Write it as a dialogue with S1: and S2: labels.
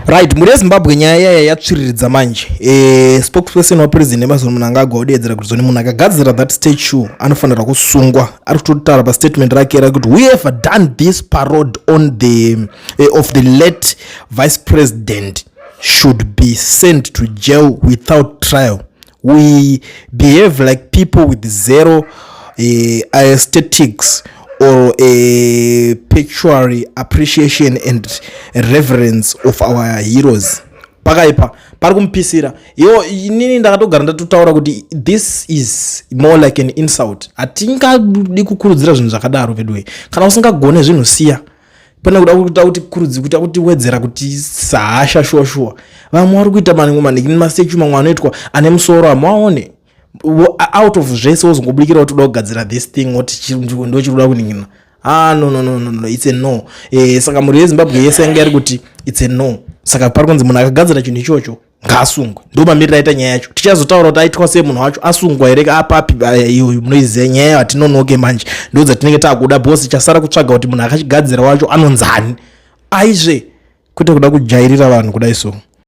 S1: Right, mhuri yeZimbabwe, nyaya yaya yatsviriridza manje. Spokesperson waPresident Emmerson Mnangagwa odeedzera kuti zoni munhu akagadzira that statue anofanira kusungwa. Ari kutotaura pastatement rake rakuti whoever done this parody on the of the late vice president should be sent to jail without trial. We behave like people with zero aesthetics or a perpetuary appreciation and reverence of our heroes. Pakaipa, pari kumupisira iwo. Inini ndakatogara ndatotaura kuti this is more like an insult. Hatingadi kukurudzira zvinhu zvakadaro vedway. Kana usingagone zvinhu, siya. Pane kuda kuita kuti kurudzi kuita kuti wedzera kuti sahasha. Shuwa shuwa, vamwe vari kuita manimwe maniki mastatue, mamwe anoitwa ane musoro, hamuaone. Out of zvese wozongobudikira kuti uda kugadzira this thing, woti ndo chiri kuda kuningina. Ah, no, no, no, no, no, it's a no. Saka mhuri yeZimbabwe yese yanga iri kuti it's a no. Saka pari kunzi munhu akagadzira chinhu ichocho ngaasungwe. Ndo mamiriro aita nyaya yacho. Tichazotaura kuti aitwa sei, munhu wacho asungwa here, apapi. Iyo munoiziva nyaya, hatinonoke manje. Ndo dzatinenge taakuda bosi. Chasara kutsvaga kuti munhu akachigadzira wacho anonzani aizve, kwete kuda kujairira vanhu kudai so.